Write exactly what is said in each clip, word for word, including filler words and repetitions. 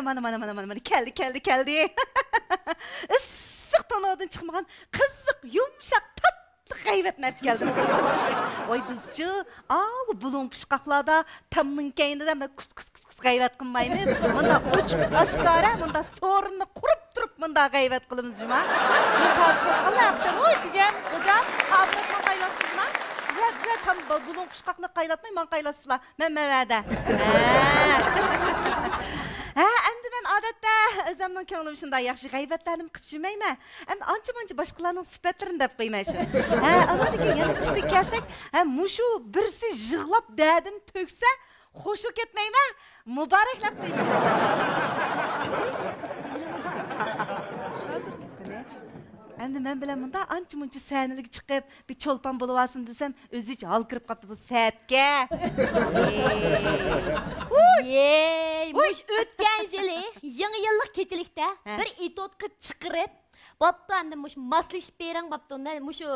مانا، مانا، مانا، مانا، مانا، كەلدى، كەلدى، كەلدى. ئىسسىق تونۇردىن چىقمىغان قىزىق، يۇمشاق، تاتلىق غەيۋەتنى ئەپ كەلدىم. ۋاي، بىزچۇ، ئاۋۇ بۇلۇڭ پۇچقاقلاردا تامنىڭ كەينىدە مۇنداق كۇس، كۇس، كۇس، كۇس غەيۋەت قىلمايمىز. مۇنداق ئوچۇق ئاشكارا، مۇنداق سورۇننى قۇرۇپ تۇرۇپ مۇنداق غەيۋەت قىلىمىز جۇما. مەن پادىشاھ ئاللا ئاقچان، ۋاي، بىگەم، خوجام، ئابرەتمەن قايلاسىز جۇما. ۋە، ۋە، تام بۇلۇڭ پۇچقاقنى قايلاتماي، ماڭا قايلاتسىلا. مەن مەۋەدە. ھە. ھە، ئەمدى مەن ئادەتتە ئۆزۈمنىڭ كۆڭلۈم شۇنداق ياخشى غەيۋەتلەرنى قىپ يۈرمەيمەن. ئەمدى ئانچە-مۇنچە باشقىلارنىڭ سۈپەتلىرىنى دەپ قويماي شۇ. ھە، ئانىڭدىن كېيىن يەنە بىرسىگە كەلسەك، ھە، مۇشۇ بىرسى يىغلاپ دەردىنى تۆكسە، خۇشۇ كەتمەيمەن، مۇبارەكلەپ قويىمەن. ئەمدى مەن بىلەن مۇنداق ئانچە-مۇنچە سەھنىلەرگە چىقىپ، بىر چولپان بولۇۋالسۇن دېسەم، ئۆزى ھالقىرىپ قاپتۇ بۇ سەتكە. ۋۇي! يەي، ۋۇي! مۇش ئۆتكەن يىلى يېڭى يىللىق كېچىلىكتە ھە. بىر ئېتوتقا چىقىرىپ، بوپتۇ، ئەمدى مۇش ماسلىشىپ بېرىڭ، بوپتۇ، نە-، مۇشۇ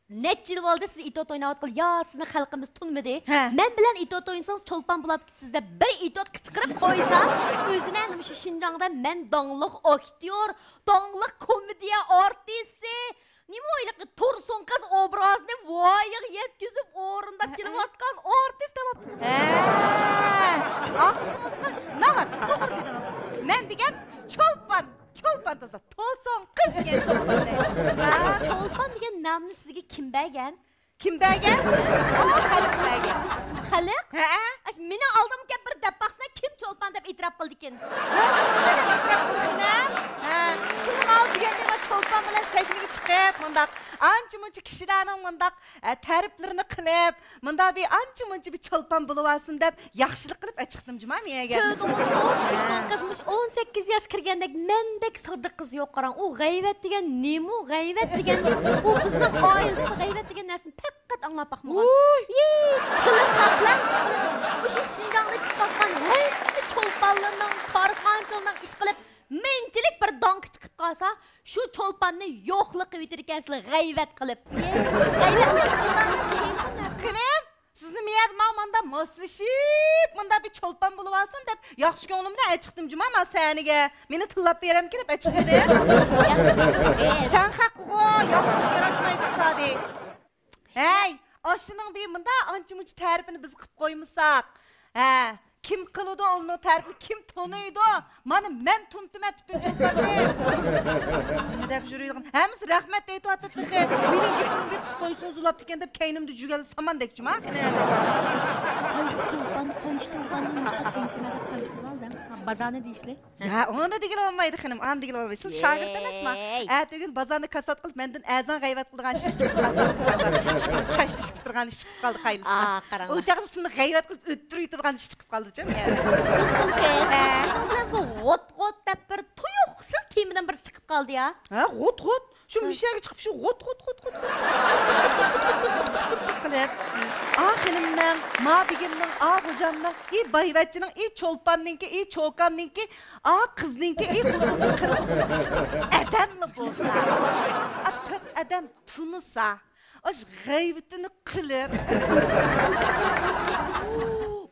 نەچچە يىل بولدى سىز ئېتوت ئويناۋاتقىلى، يا سىزنى خەلقىمىز تونۇمىدى. ھە. مەن بىلەن ئېتوت ئوينىسىڭىز چولپان بولاپ كېتىسىز دەپ بىر ئېتوتقا چىقىرىپ قويسا، ئۆزىنى ئەمدى مۇشۇ شىنجاڭدا مەن داڭلىق ئاكتيور، داڭلىق كومېدىيە ئارتىسى، نېمە ئويلىقى تۇرسۇن قىز ئوبرازىنى ۋايىغا يەتكۈزۈپ ئورۇنداپ كېلىۋاتقان ئارتىس دەۋاپتۇ. ھە، ئاغزىڭىزغا ناۋات، توغرا دېدىڭىز. مەن دېگەن چولپان، چولپان تازا، توسۇن قىز دېگەن چولپان دەيدۇ. چولپان دېگەن نامنى سىزگە كىم بەرگەن؟ كىم بەرگەن؟ ئۇ خەلق بەرگەن. خەلق؟ ھەئە. ئاش، مېنىڭ ئالدىمغا كەپ بىر دەپ باقسىنا، كىم چولپان دەپ ئېتىراپ قىلدىكىن؟ ھە؟ مەن ئېتىراپ قىلدىم. ھە. سىلىڭ ئالدى دېگەندە چولپان بىلەن سەھنىگە چىقىپ، مۇنداق ئانچە-مۇنچە كىشىلەرنىڭ مۇنداق، ئە، تەرىپلىرىنى قىلىپ، مۇنداق بىر ئانچە-مۇنچە بىر چولپان بولۇۋالسۇن دەپ ياخشىلىق قىلىپ ئەچىقتىم جۇما مېيەگە. كۆردىڭىزمۇ؟ تۇرسۇن قىز مۇشۇ ئون سەككىز ياش كىرگەندەك مەندەك سادىق قىز يوق قاراڭ. ئۇ غەيۋەت دېگەن نېمە ئۇ؟ غەيۋەت دېگەن نېمە؟ ئۇ بىزنىڭ ئائىلىدە غەيۋەت دېگەن نەرسىنى پەقەت ئاڭلاپ باقمىغان. ۋۇي! يى، سىلى خەقلەر ئىشقىلىپ، مۇشۇ شىنجاڭدا چىقىۋاتقان ھەممە چولپانلارنىڭ، كارخانىچىلارنىڭ ئىشقىلىپ مىنچىلىك بىر داڭقى چىقىپ قالسا، شۇ چولپاننى يوقلۇق قىلىۋېتىدىكەنسىلەر غەيۋەت قىلىپ. غەيۋەت قىلىپ. خېنىم، سىزنى مېيەدە ماڭا ماندا ماسلىشىپ، ماندا بىر چولپان بولۇۋالسۇن دەپ ياخشى كۆڭلۈم بىلەن ئەچىقتىم جۇما ما سەھنىگە. مېنى تىللاپ بېرەمكىن دەپ ئەچىقمىدىم. سەن خەققىغۇ ياخشىلىق ياراشمايدۇ زادى. ھەي، ئاشۇنىڭ بىر مۇنداق ئانچە-مۇنچە تەرىپىنى بىز قىپ قويمىساق. ھە، كىم قىلىدۇ ئۇنىڭ تەرىپىنى، كىم تونۇيدۇ؟ مانا مەن تونۇتىمەن پۈتۈن چولپاننى. نېمە دەپ يۈرىدىغان؟ ھەممىسى رەھمەت دەيتىۋاتىدۇ تېخى. مېنىڭ گېپىمنى بىر قىپ قويسىڭىز ئۇلاپتىكەن دەپ كەينىمدە جۈگەل سامان دەكچىما قېنى. قايسى چولپان، قانچە چولپاننى مۇشۇنداق تونۇتىمەن دەپ قانچە بولالدىڭ؟ بازارنى دېيىشلى. يا، ئۇنى دېگىلى بولمايدۇ خېنىم، ئانى دېگىلى بولمايدۇ. سىز شاگىرت ئەمەسما؟ ئەتە بۈگۈن بازارنى كاسات قىلىپ، مەندىن ئەرزان غەيۋەت قىلىدىغان ئىشلار چىقىپ قالسا، چاچلىشىپ كېتىدىغان ئىش چىقىپ قالدى قايلىسىدا. ئۇ چاغدا سىزنى غەيۋەت قىلىپ ئۆتتۈرۈپ يېتىدىغان ئىش چىقىپ قالدىچۇ. تۇرسۇن قىز، شۇنىڭ بىلەن بۇ غوت غوت دەپ بىر تۇيۇقسىز تېمىدىن بىرسى چىقىپ قالدى يا. ھە، غوت غوت؟ شۇ مىشەگە چىقىپ شۇ غوت غوت غوت غوت غوت قىلىپ، ئا خېنىمنىڭ، ما بېگىمنىڭ، ئا غوجامنىڭ، ئى بايۋەچچىنىڭ، ئى چولپاننىڭكى، ئى چوكاننىڭكى، ئا قىزنىڭكى، ئى خوتۇننىڭ، قىرىق ئادەملا بولسا، ئا تۆت ئادەم تونۇسا، ئاش غەيۋىتىنى قىلىپ.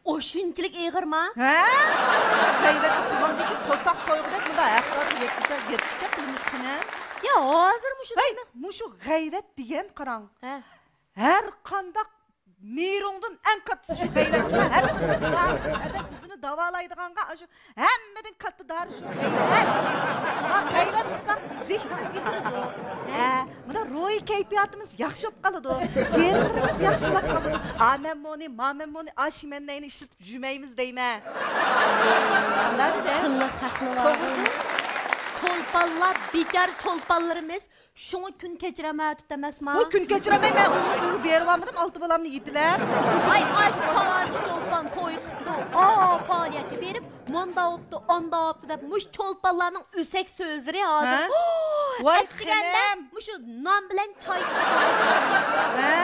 ئۇ شۇنچىلىك ئېغىرما؟ ھە؟ غەيۋەتنى قىلغاندىكىن قورساق تويغۇدەك مۇنداق ھەقلەرنى يەتكۈچە، يەتكۈچە قىلىمىز قېنى. يا، ھازىر مۇشۇ ھەي، دەيمەن. مۇشۇ غەيۋەت دېگەن قاراڭ. ھە. ھەر قانداق مىرۇڭدىن ئەڭ كاتتىسى شۇ غەيۋەت. ھەر قانداق دارىدىن ئادەم ئۆزىنى داۋالايدىغانغا ئاشۇ ھەممىدىن كاتتا دارى شۇ غەيۋەت. ھا، غەيۋەت قىلساق زېھنىمىز ئېچىلىدۇ. ھە، مانا روھىي كەيپىياتىمىز ياخشى بولۇپ قالىدۇ. تېرىلىرىمىز ياخشىلاپ قالىدۇ. ئا مەن مۇنى، ما مەن مۇنى، ئا شىمەننەينى ئىشلىتىپ يۈرمەيمىز دەيمەن. سىللىق ھەقلى بار. توغرىدۇر. چولپانلار، بىچارە چولپانلىرىمىز شۇڭا كۈن كەچۈرەلمەيۋاتىپتۇ ئەمەسما؟ ۋاي، كۈن كەچۈرەلمەي، مەن ئۇنىڭ ئۆيىگە بېرىۋالمىدىم، ئالتە بالامنى يېتىلەپ. ۋاي، ئاشۇ پالانچى چولپان توي قىپتۇ، ئا پائالىيەتكە بېرىپ، ماندا بوپتۇ، ئاندا بوپتۇ دەپ، مۇشۇ چولپانلارنىڭ ئۆسەك سۆزلىرى ھازىر. ھە؟ ۋاي، ئەتىگەندە خېنىم. مۇشۇ نان بىلەن چاي ئىچكەن. ھە؟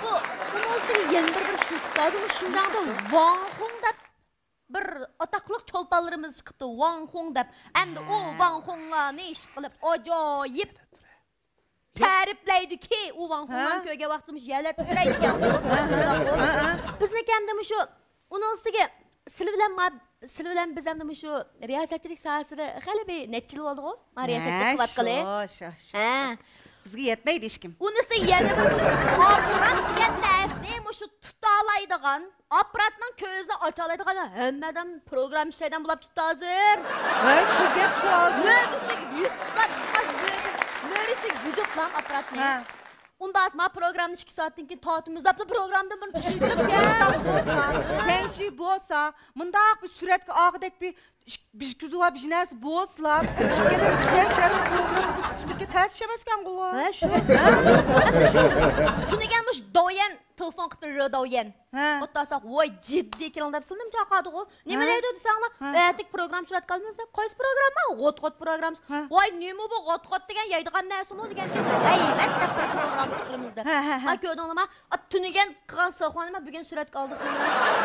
بۇ، ئۇنىڭ ئۈستىگە يەنە بىر، بىر شۇ، ھازىر مۇشۇ شىنجاڭدا ۋاڭ خۇڭ دەپ بىر ئاتاقلىق چولپانلىرىمىز چىقىپتۇ، ۋاڭ خۇڭ دەپ. ئەمدى ئۇ ۋاڭ خۇڭلارنى ئىش قىلىپ، ئاجايىپ تەرىپلەيدۇكى، ئۇ ۋاڭ خۇڭلارنى ھە؟ كۆرگەن ۋاقتىمىز يەرلەر تىترەيدىكەن. ھە، ھە. شۇنداققۇ؟ ھە، ھە. بىزنىڭكى ئەمدى مۇشۇ، ئۇنىڭ ئۈستىگە سىلى بىلەن ما سىلەر بىلەن بىز ئەمدى مۇشۇ رىياسەتچىلىك ساھەسىدە خېلى بىر نەچچە يىل بولدىغۇ، ما، رىياسەتچىلىك ھە، قىلىۋاتقىلى. شۇ، شۇ، شۇ. ھە. بىزگە يەتمەيدۇ ھېچكىم. ئۇنىسى يەنە بىر مۇشۇ ئاپپارات دېگەن نەرسىنى مۇشۇ تۇتالايدىغان، ئاپپاراتنىڭ كۆزىنى ئاچالايدىغان ھەممە ئادەم پروگرامما ئىشلەيدىغان بولاپ كېتىپتۇ ھازىر. ھە، شۇ گەپ شۇ ھازىر. مۈرىسىگە يۈز تۇتار، مۈرىسىگە يۈز تۇتار ئاپپاراتنى. ھە. ئۇنداق ما پروگراممىنى ئىككى سائەتتىن كېيىن تارتىمىز دەپلا پروگرامدىن بىرنى چىقىرىپ كەل. تەڭشى بولسا، مۇنداق بىر سۈرەتكە ئالغۇدەك بىر بىر كۆزى بار بىر نەرسە بولسىلا، ئىككىدىن بىر شەي كەلسە پروگرامما بىز پۈتۈرگە تەس ئىشەمەسكەنغۇ. ھە، شۇ. ھە؟ ئەمدى شۇ تۈنۈگۈن مۇشۇ داۋيەن تېلېفون قىپتۇ، رې داۋيەن. ھە. ئوتتاساق، ۋاي، جىددىي كېلىڭ دەپ سىلىنىمۇ چاقىردىغۇ. نېمە ھە. دەيدۇ دېسەڭلار، ھە. ئەتىكى پروگرامما سۈرەتكە ئالىمىز دەپ. قايسى پروگرامما؟ غوت غوت پروگراممىسى. ھە. ۋاي، نېمە بۇ غوت غوت دېگەن، يەيدىغان نەرسىمۇ دېگەن. غەيۋەت دەپ بىر پروگرامما چىقىرىمىز دەپ. ھە، ھە، ھە. ھە، كۆردۈڭلارما؟ ئا، تۈنۈگۈن قىلغان سىلىخوانىمەن بۈگۈن سۈرەتكە ئالدۇق.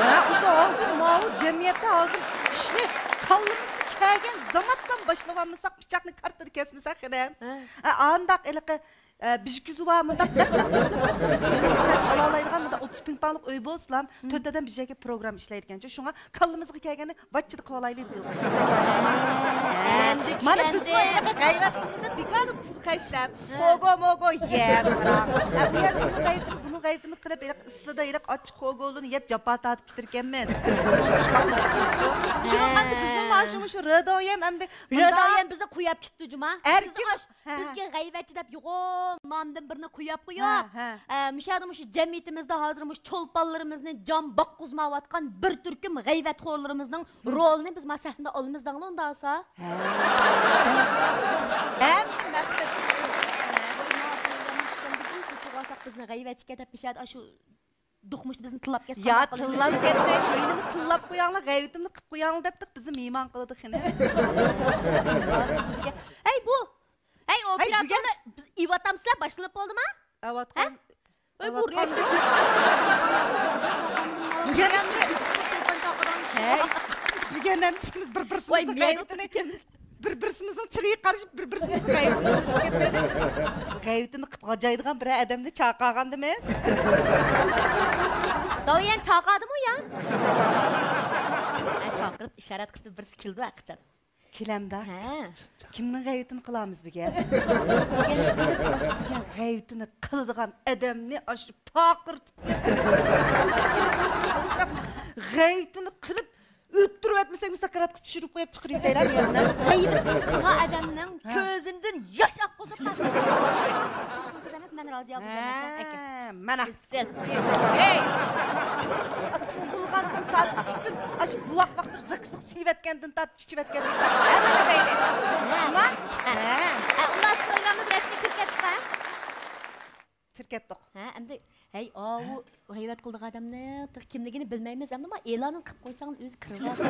ھە، ئۇشۇ ھازىر ماۋۇ جەمئىيەتتە ھازىر ئىشنى كاللىمىزغا كەلگەن زاماتتىن باشلىۋالمىساق، پىچاقنى كارتىدا كەسمىسەك خېنىم. ھە. ھە، ئانداق ھېلىقى، ئە، بىژ كۆزى بار مۇنداق لەپ لەپ لەپ لەپ لەپ سۈرەت ئالالايدىغان مۇنداق ئوتتۇز پىڭ پاڭلىق ئۆي بولسىلا، ھىم. تۆت ئادەم بىر يەرگە پروگرامما ئىشلەيدىكەنچۇ، شۇڭا كاللىمىزغا كەلگەننى ۋاچچىدە قىلىۋالايلى دېدۇق. ئەمدى مانا بىزمۇ چۈشەندىم. ھېلىقى غەيۋەت قىلمىسا، بىكاردا پۇل خەجلەپ، ھە. خوگو موگو يەپ، قاراڭ. ھە، ئۇ يەردە ئۇنىڭ غەيۋىتىنى، بۇنىڭ غەيۋىتىنى قىلىپ، ھېلىقى ئىسسىلىدا ھېلىقى ئاچچىق خوگولىنى يەپ، جاپا تارتىپ كېتىدىكەنمىز. شۇنىڭغا بىزنىڭ مانا شۇ، شۇ رېدويەن ئەمدى رېدويەن بىزنى قويۇپ كېتىپتۇ جۇما. ئەركىن. بىز ئاش-، ھە، ھە. بىزگە غەيۋەتچى دەپ يوغان نامدىن بىرنى قويۇپ قويۇپ، ھە، ھە. ئە، مۇشۇ يەردە مۇشۇ جەمئىيىتىمىزدە ھازىر مۇشۇ چولپانلىرىمىزنى جان باققۇزمايۋاتقان بىر تۈركۈم غەيۋەتخورلىرىمىزنىڭ ھىم. رولىنى بىز ما سەھنىدە ئالىمىز دەڭلار ئۇنداق بولسا. ھە. ھەممە مەقسەت. بىزنى غەيۋەتچىكەن دەپ بىشەدە ئاشۇ دوقمۇشتا بىزنى تىللاپ كەتسە يا، قانداق قىلىمىز؟ تىللاپ كەتمەي، مېنىمۇ تىللاپ قوياڭلار، غەيۋىتىمنى قىپ قوياڭلار دەپتۇق، بىزنى مېھمان قىلىدۇ خېنىم. ھەي، بۇ، ھەي، ھەي، ئوپېراتورنى بۈگۈن بىز ئېۋاتامسىلەر، باشلىنىپ بولدىما؟ ئەۋاتقان. ھە؟ ۋاي، بۇ ئەۋاتقان. بۈگۈن ئەمدى، ھەي، بۈگۈن ئەمدى ئىككىمىز بىر ۋاي، بىرسىمىزنىڭ غەيۋىتىنى، بىر بىرسىمىزنىڭ چىرىيىغا قارىشىپ، بىر بىرسىمىزنىڭ غەيۋىتىنى قىلىشىپ كەتمەيلى. غەيۋىتىنى قىپ غاجايدىغان بىرەر ئادەمنى چاقىرغاندىمىز؟ داۋيەن چاقىردىمۇ يا؟ ھە، چاقىرىپ ئىشارەت قىپتۇ، بىرسى كېلىدۇ ھەقىچان. كېلەمدا؟ ھە. كىمنىڭ غەيۋىتىنى قىلامىز بۈگۈن؟ ئىشقىلىپ ئاشۇ بۈگۈن غەيۋىتىنى قىلىدىغان ئادەمنى ئاشۇ پاقىر تۇتۇپ، غەيۋىتىنى قىلىپ ئۆلتۈرۈۋەتمىسەك، ساكراتقا چۈشۈرۈپ قويۇپ چىقىرىۋېتەيلى بۇ يەردىن. غەيۋىتىنى قىلغان ئادەمنىڭ ھە. كۆزىدىن ياش ئاققۇزۇپ تاشلىدى. سىز تۇرسۇن قىز ئەمەس، مەن رازى ئالدىڭىز ئەمەس، ھە، ئاكا. مانا. ئىززەت. ھەي! تۇغۇلغاندىن تارتىپ پۈتۈن ئاشۇ بوۋاق باقتۇر زاكىسلىق سېۋەتكەندىن تارتىپ، ئىچىۋەتكەندىن تارتىپ ھەممىنى دەيلى. ھە. جۇما؟ ھە. ھە. ھە، ئۇنداق پروگراممىمىز رەسمىي كىرىپ كەتتۇق ھە؟ كىرىپ كەتتۇق. ھە، ئەمدى، ھەي، ئاۋۇ غەيۋەت قىلىدىغان ئادەمنىڭ تېخى كىملىكىنى بىلمەيمىز ئەمدى، ما ئېلانىنى قىلىپ قويساڭ ئۆزى كىرىۋالسۇن.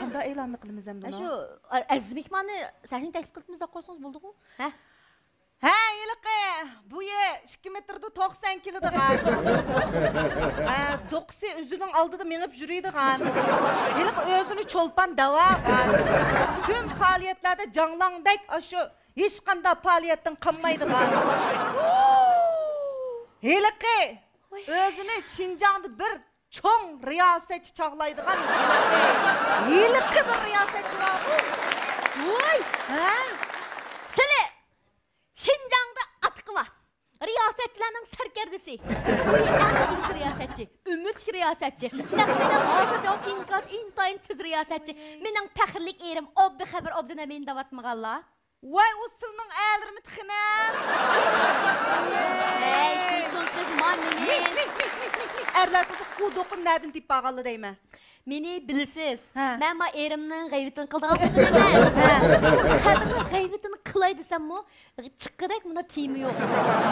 قانداق ئېلاننى قىلىمىز ئەمدى؟ ھە، شۇ، ئە، ئەزىز مېھماننى سەھنىگە تەكلىپ قىلىپمىز دەپ قويسىڭىز بولدىغۇ. ھە. ھە، ھېلىقى بويى ئىككى مېتىردە توقسان كېلىدىغان. ھە، دوقىسى ئۆزىنىڭ ئالدىدا مېڭىپ يۈرىدىغان. ھېلىقى ئۆزىنى چولپان دەۋالغان. پۈتۈن پائالىيەتلەردە جاڭلاڭدەك ئاشۇ ھېچقانداق پائالىيەتتىن قالمايدىغان. ھېلىقى ۋاي. ئۆزىنى شىنجاڭدا بىر چوڭ رىياسەتچى چاغلايدىغان ھېلىقى، ھېلىقى بىر رىياسەتچى بارغۇ. ۋاي. ھە؟ سىلى شىنجاڭدا ئاتىقى بار رىياسەتچىلەرنىڭ سەركەردىسى. بۇ ئەڭ ئېگىز رىياسەتچى، ئۈمىدلىك رىياسەتچى. نەق مەيدان ھازىر جاۋاب ئىنكاس ئىنتايىن تېز رىياسەتچى. مېنىڭ پەخىرلىك ئېرىم ئابدۇخەبىر ئابدۇنەمىن دەۋاتمىغانلا. ۋاي، ئۇ سىلنىڭ ئەرلىرىمىدى خېنىم. ھەي، تۇرسۇن قىز، ما مېنى. ئەرلەر تۇرسا، ئۇ دوقۇن نەدىن تېپىپ ئالغانلا دەيمەن. مېنى بىلىسىز. ھە. مەن ما ئېرىمنىڭ غەيۋىتىنى قىلىدىغان خوتۇن ئەمەس. ھە. خەبىرنىڭ غەيۋىتىنى قىلاي دېسەممۇ، چىققۇدەك مۇنداق تېما يوق.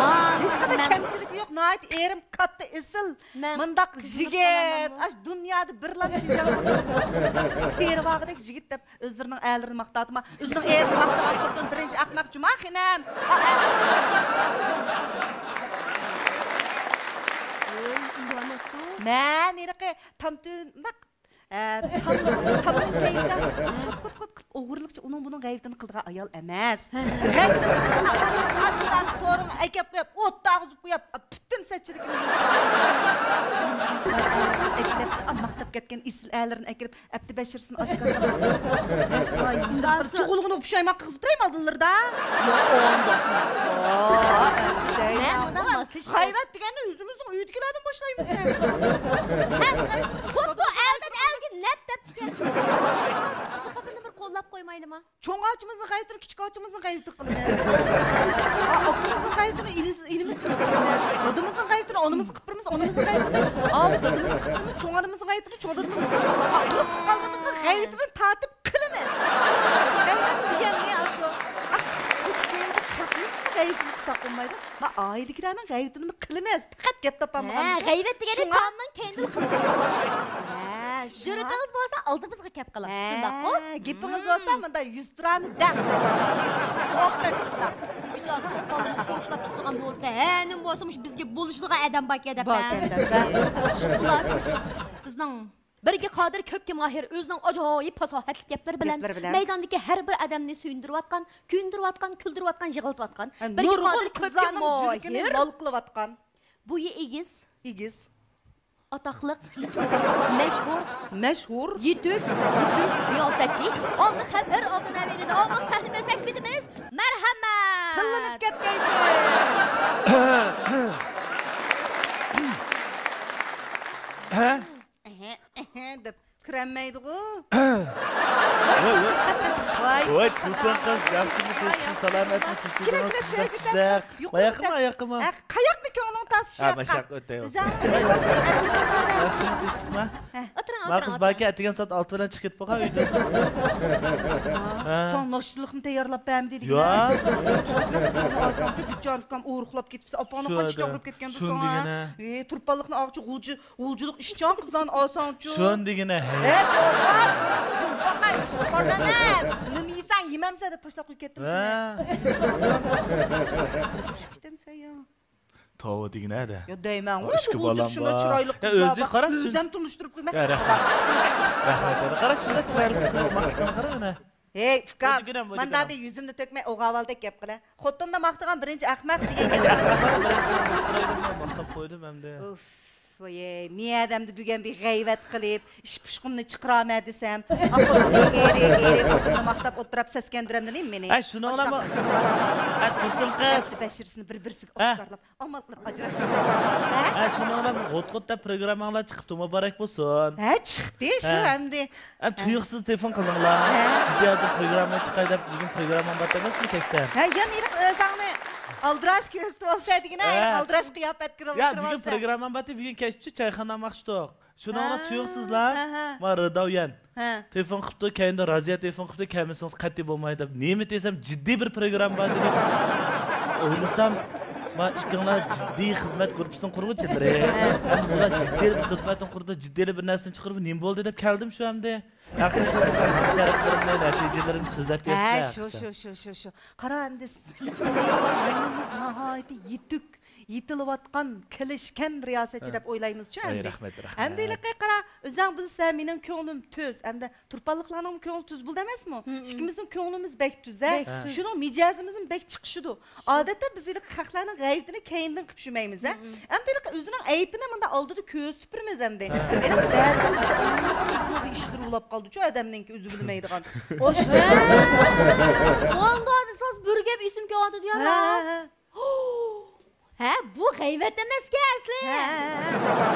ما، ھېچقانداق مەن كەمچىلىكى يوق، ناھايىتى ئېرىم كاتتا ئېسىل. مەن مۇنداق يىگىت، ئاشۇ دۇنيادا بىرلا شىنجاڭ تېرىۋالغۇدەك يىگىت دەپ ئۆزلىرىنىڭ ئەرلىرىنى ماختاۋاتىما؟ ئۆزىنىڭ ئەرىنى ماختىغان خوتۇن بىرىنچى ئەخمەق جۇما خېنىم. مەن ھېلىقى تامتۈن، مۇنداق، ئە، تام، تامنىڭ كەينىدە خۇت، خۇت، خۇت، خۇت ئوغرىلىقچە ئۇنىڭ بۇنىڭ غەيۋىتىنى قىلىدىغان ئايال ئەمەس. غەيۋىتىنى قىلىدىغان ئاشۇلارنى سورۇنغا ئەكەپ قويۇپ، ئوتتا ئاغزىپ قويۇپ، پۈتۈن سەتچىلىكىنى يېيىپ، ماختاپ كەتكەن ئېسىل ئەرلىرىنى ئەكىرىپ، ئەپتى بەشىرسىنى ئاشكارىلىغان. تۇغۇلغىنىغا پۇشايمان قىلغۇزۇپ بېرەيمۇ ئالدىلىرىدا؟ مەن ئۇنداق ماسلىشىپ غەيۋەت دېگەننى ئۆزىمىزنىڭ ئۆيدىكىلەردىن باشلايمىز. ھە، خۇددى ئەلدىن ئەلگە نەپ دەپ چىقىدۇ. بىر قوللاپ قويمايلىما؟ چوڭ ئاچىمىزنىڭ غەيۋىتىنى كىچىك ئاچىمىزنىڭ غەيۋىتىگە قىلىمىز. ئاپىمىزنىڭ غەيۋىتىنى ئىنىمىز، ئىنىمىزگە قىلىمىز. دادىمىزنىڭ غەيۋىتىنى ئانىمىزغا قىلىمىز، ئانىمىزنىڭ غەيۋىتىنى ئاۋۇ دادىمىزغا قىلىمىز، چوڭ ئانىمىزنىڭ غەيۋىتىنى، چوڭ دادىمىزغا قىلىمىز. ئۇرۇق تۇغقانلىرىمىزنىڭ غەيۋىتىدىن تارتىپ قىلىمىز. غەيۋەت دېگەننى ئاشۇ. ئاھ، غەيۋىتىنى ساقلىمايدۇ. ما ئائىلىدىكىلەرنىڭ غەيۋىتىنىمۇ قىلىمىز. پەقەت گەپ تاپالمىغان. ھە، غەيۋەت دېگەننى شۇڭا تامنىڭ كەينىدىن قىلىمىز. ھە، شۇڭا. جۈرئىتىڭىز بولسا ئالدىمىزغا كەپ قىلىڭ. ھە، شۇنداققۇ؟ گېپىڭىز بولسا مۇنداق يۈزتۇرانە دەڭ. ئوخشاش. بىچارە چوققانلىرىمىز خوشلاپ چىقىدىغان بولدى. ھە، نېمە بولسا مۇشۇ بىزگە بولۇشىدىغان ئادەم باركەن دەپ. باركەن دەپ. شۇ خۇلاسە مۇشۇ بىزنىڭ بىرگە قادىر، كۆپكە ماھىر، ئۆزىنىڭ ئاجايىپ پاساھەتلىك گەپلىرى بىلەن، گەپلىرى بىلەن مەيداندىكى ھەر بىر ئادەمنى سۆيۈندۈرۈۋاتقان، كۆندۈرۈۋاتقان، كۈلدۈرۈۋاتقان، يىغلىتىۋاتقان، ھە، بىرگە نۇرغۇن قادىر، كۆپكە قىزلارنىڭ يۈرىكىنى ماھىر، لال قىلىۋاتقان، بويى ئېگىز، ئېگىز، ئاتاقلىق، مەشھۇر، مەشھۇر، يېتۈك، يېتۈك رىياسەتچى، ئالدى خەۋەر، ئالدى نەۋىرىدە ئاۋۋال سەھنىمىزدە كۈتىمىز. مەرھەمەت! تىللىنىپ كەتكەيسىز! ھە؟ ئەھە، ئەھە دەپ كىرەلمەيدىغۇ. ۋاي، ۋاي. ۋاي، تۇرسۇن قىز، ياخشىمۇ، تۇرسۇن، سالامەتمۇ، تۇرسۇن، كېلە، كېلە، تۇرسۇن، سۆيگۈ، تۇرسۇن. قاياققىمۇ، قاياققىمۇ؟ ھە، قاياقنى كۆڭلۈڭ تارتسا، ھە، شۇ ياققا. ئۆتەي، ئۆتەي. ئۆزۈڭ ياخشىمۇ، تىنچلىقمۇ؟ ھە. ئولتۇرۇڭ، ئولتۇرۇڭ. مانا قىز باركەن، ئەتىگەن سائەت ئالتە بىلەن چىقىپ كەتتى بولغان ئۆيدىن. ھە. ساڭا ناشتىلىقنى تەييارلاپ بەرمىدى دېگىنە. ياق. تۈزۈكرەك قىزلارنى ئالساڭچۇ، بىچارىلىكىم ئورۇقلاپ كېتىپسەن، ئاپاڭنى قانچە چاقىرىپ كەتكەندۇ ساڭا. شۇ دېگىنە. ئى، تۇرپانلىقنى ئاغچى غۇلجا غۇلجىلىق ئىشچان قىزلارنى ئالساڭچۇ. شۇنى دېگىنە، ھەي. ھەي، بولغان. بولغان ئىش قىلغان ئەمەس. نېمە يېسەڭ يېمەمسەن دەپ تاشلاپ قويۇپ كەتتىم سېنى. ھە. ئۇچرىشىپ كېتەمسەن يا. توۋا دېگىنە ھەدە. يا دەيمەن، ئۇ ئىككى بالام بار. شۇنداق چىرايلىق قىزلار بار. ئۆزى قارا، ئۆزۈم تونۇشتۇرۇپ قويماي. يا، رەھمەت. رەھمەت. قارا، شۇنداق چىرايلىق قىز، ماختىغان قارا مانا. ھەي، ئۇكام، مانا بىر يۈزۈمنى تۆكمەي، ئوغاۋالدەك گەپ قىلە. خوتۇننى ماختىغان بىرىنچى ئەخمەق دېگەن گەپ. ماختاپ قويدۇم ئەمدى. ئۇف، ۋايەي، مەن ئادەمدە بۈگۈن بىر غەيۋەت قىلىپ، ئىش پۇشقۇمنى چىقىرامەن دېسەم، ئا، خوتۇنى ئېرى، ئېرى، خوتۇننى ماختاپ ئولتۇرۇپ سەسكەندۈرەمدۇ نېمە مېنى؟ ھە، شۇنىڭلا ما-، ھە، تۇرسۇن قىز. بەشىرىسىنى بىر-بىرسىگە ئاشكارىلاپ، ئامال قىلىپ ئاجراشتۇرۇپ. ھە؟ ھە، شۇنىڭلا غوت-غوت دەپ پروگرامماڭلار چىقىپتۇ، مۇبارەك بولسۇن. ھە، چىقتى شۇ ئەمدى. ئەمدى تۇيۇقسىز تېلېفون قىلدىڭلار. ھە. جىددىي ھازىر پروگرامما چىقاي دەپ، بۈگۈن پروگرامماڭ بار ئەمەسمۇ كەچتە؟ ھە، يەنە ھېلىقى ئۆزۈڭنى ئالدىراش كۆرسىتىۋالسا دېگىنە، ھە. ئالدىراش قىياپەتكە يا، بۈگۈن پروگراممام بار، بۈگۈن كەچتە چايخانا ماقشىتۇق. شۇنىڭغا تۇيۇقسىزلا، ھە، ھە. ما رىداۋيەن. ھە. تېلېفون قىپتۇ، كەينىدە رازىيە تېلېفون قىپتۇ، كەلمىسىڭىز قەتئىي بولمايدۇ دەپ. نېمە دېسەم، جىددىي بىر پروگرامما بار دېدى. ئويلىسام، ما ئىككىڭلار جىددىي خىزمەت گۇرۇپپىسىنىڭ قۇرغۇچىلىرى. ھە. ئەمدى ئۇلار جىددىي بىر خىزمەتنى قۇردى، جىددىي بىر نەرسىنى چىقىرىپ، نېمە بولدى دەپ كەلدىم شۇ ئەمدى. ياخشى، شەرەپلىرىمنى، نەتىجىلىرىمنى سۆزلەپ بېرىسىلەر. ھە، شۇ، شۇ، شۇ، شۇ، شۇ. قارا ئەمدى، ھەممىمىز ناھايىتى يېتۈك، يېتىلىۋاتقان، كېلىشكەن رىياسەتچى دەپ ئويلايمىز شۇ ئەمدى. ئەي، رەھمەت، رەھمەت. ئەمدى ھېلىقى قارا، ئۆزەڭ بىلسەن، مېنىڭ كۆڭلۈم تۈز. ئەمدى تۇرپانلىقلارنىڭمۇ كۆڭلى تۈز بولدى ئەمەسمۇ؟ ھىم. ئىككىمىزنىڭ كۆڭلىمىز بەك تۈز، ھە؟ بەك تۈز. شۇنىڭ مىجەزىمىزمۇ بەك چىقىشىدۇ. ئادەتتە بىز ھېلىقى خەقلەرنىڭ غەيۋىتىنى كەينىدىن قىپشۇمايمىز، ھە؟ ھىم، ھىم. ئەمدى ھېلىقى ئۆزىنىڭ ئەيىبىنى مۇنداق ئالدىدا كۆرسىتىپ بېرىمىز ئەمدى. ھە. ھېلىقى بەزىدە ئىشلىرى بولاپ قالىدۇچۇ ئادەمنىڭكى، ئۆزى بىلمەيدىغان. خوش. مانداق دېسىڭىز بىر گەپ ئېسىمگە كېلىۋاتىدۇ يا، ھە، راست. ھە، ھە. ھە، بۇ غەيۋەت ئەمەسكەن ئەسلى. ھە، ھە، ھە.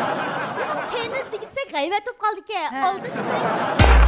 بۇنىڭ كەينىدە دېسەك غەيۋەت بولۇپ قالدىكەن. ھە. ئالدىدا دېسەك